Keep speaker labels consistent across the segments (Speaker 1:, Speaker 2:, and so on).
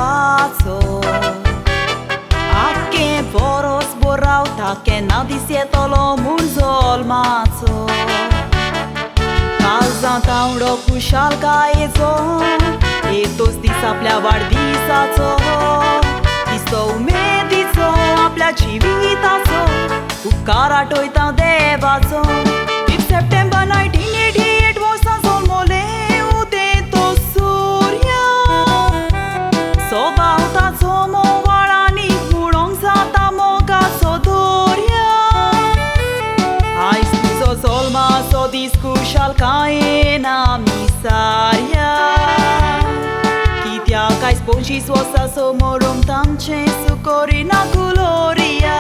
Speaker 1: देवाचो आख्खे वरस भर रावता केन्ना दीस येतलो म्हूण जल्माचो काळजांत आवडो खुशालकायेचो एक तोच दीस आपल्या वाडदिसाचो दिसतो उमेदीचो आपल्या जिविताचो उपकार आठयता देवाचो 5 सप्टेंबर 1988 वर्सां जल्मले उदेतो सूर्या सोबाव ताचो मोवाळ आनी म्हणोंक जाता मोगाचो दर्या आयज तुजो जल्माचो दीस खुशालकायेन आमी सारया कित्याक आयज 25 वर्सां समोरून तांचें सुकोरिना गुलोरिया.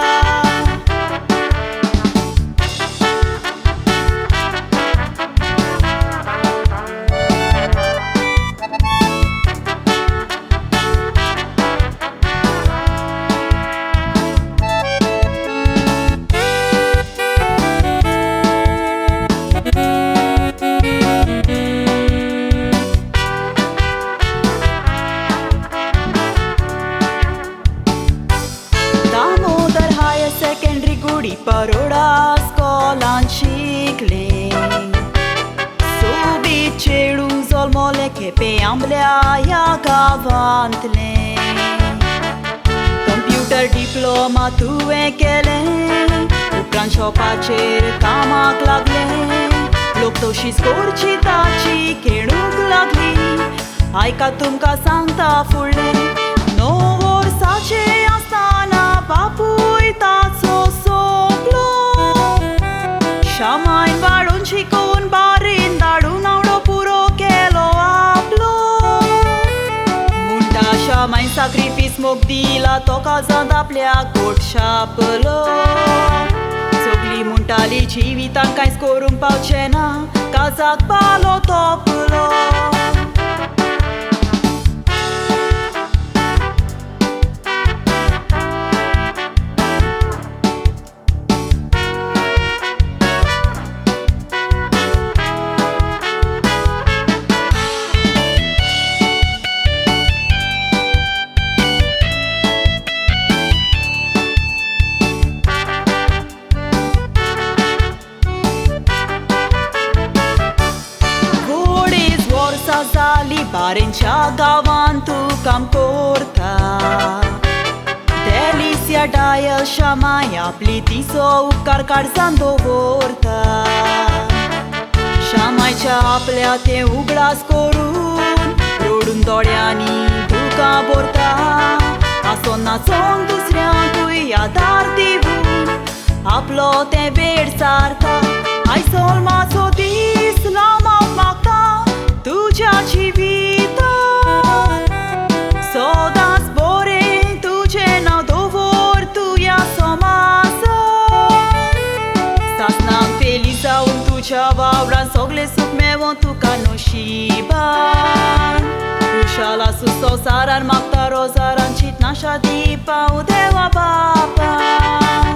Speaker 1: दामोदर हायर सेकंडरी गुडी परोडा स्कॉलान शिकले सोबीत चेडूं जल्मलें केपें आंबल्या ह्या गांवांतलें कंप्युटर डिप्लोमा तुवें केलें उपरांत शॉपाचेर कामाक लागलें लोक तशीच करची ताची खेळूंक लागली आयका तुमकां सांगता फुडलें 9 वर्सांचे आसतना बापूय ताचो सोंपलो शामायन वाडून शिकोवन बारीन धाडून आवडो पुरो केलो आपलो म्हणटा शामायन साक्रिफीस मोग दिला तो काळजांत आपल्या कोट छापलो सगळीं म्हणटाली जिवितांत कांयच करूंक पावचें ना काळजाक पालो तोपलो. बारेंच्या गांवांत तूं काम करता डेलिसिया डायल शामाय आपली तिचो उपकार काळजांत दवरता शामायच्या आपल्या तें उगडास करून रडून दोळ्यांनी दुकां भरता आसो नाचोन दुसऱ्यांकूय आदार दिवन आपलो तें वेळ सारता आयज जल्माचो दीस लांब मागता तुज्या जिवितांत सदांच बरें तुजें नांव दवर तूं ह्या समाजांत सासणाक फेली जावन तुज्या वावरान सगळें सूख मेवों तुका नशिबान खुशाल आसूं संवसारान मागता रोजारान चिंतनाशा दिपाव देवा बापान.